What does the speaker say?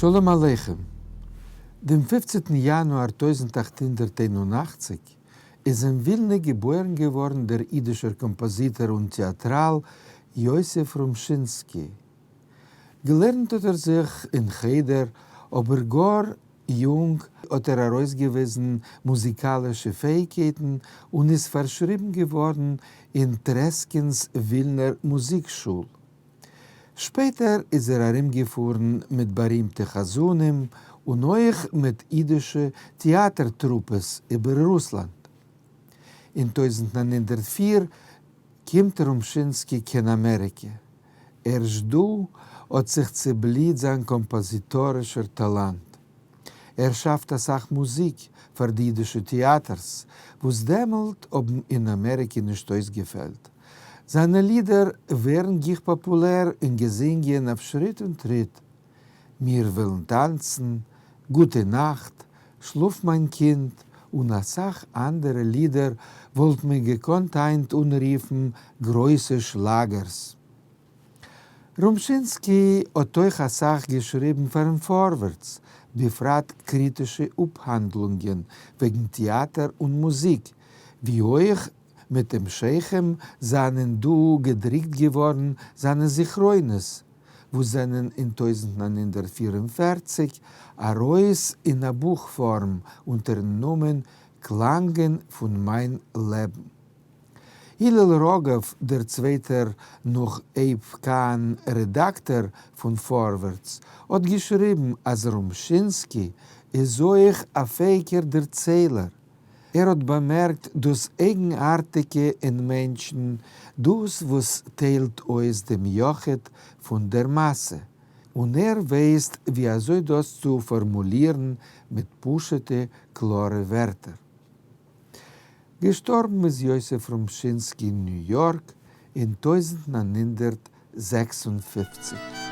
שלום עליכם. דעם פופצנטן יאנואר 1881 איז אין ווילנע געבוירן געווארן דער אידישער קאמפאזיטאר און טעאטראל יוסף רומשינסקי. געלערנט האט ער זיך אין חדר, אבער גאר יונג האט ער ארויסגעוויזן מוזיקאלישע פעאיגקייטן און איז פארשריבן געווארן אין טרעסקינ'ס ווילנער מוזיק שול. שפעטער איז ער ארומגעפארן מיט בארימטע חזנים און אויך מיט אידישע טעאטער טרופעס איבער רוסלאנד. אין 1904 קומט רומשינסקי קיין אמעריקע. ערשט דא האט זיך צעבליט זיין קאמפאזיטארישער טאלאנט. ער שאפט אסאך מוזיק פאר די אידישע טעאטערס, וואס דעמאלט האבן אין אמעריקע נישט אויסגעפעלט. זיינע לידער ווערן גיך פאפולער און געזינגען אויף שריט און טריט. מיר ווילן טאנצן, גוטע נאכט, שלאף מיין קינד, און אסאך אנדערע לידער וואלט מען געקאנט היינט אנרופן גרויסע שלאגערס. רומשינסקי האט אויך אסאך געשריבן פארן פארווערטס, בפרט קריטישע אפהאנדלונגען וועגן טעאטער און מוזיק, ווי אויך מיט המשכים זענען דא געדריקט געווארן זיינע זכרונות, וואס זענען אין 1944 ארויס אין א בוך פארם אונטערן נאמען קלאנגען פון מיין לעבן. הלל ראגאוו, דער צווייטער נאך אייב קאהן רעדאקטער פון פארווערטס, האט געשריבן אז רומשינסקי איז אויך א פעאיגער דערציילער. ער האט באמערקט דאס אייגנארטיגע אין מענטשן, דאס וואס טיילט אויס דעם יחיד פון דער מאסע, און ער ווייסט ווי אזוי דאס צו פארמולירן מיט פשוט'ע קלארע ווערטער. געשטארבן איז יוסף רומשינסקי אין ניו יארק אין 1956.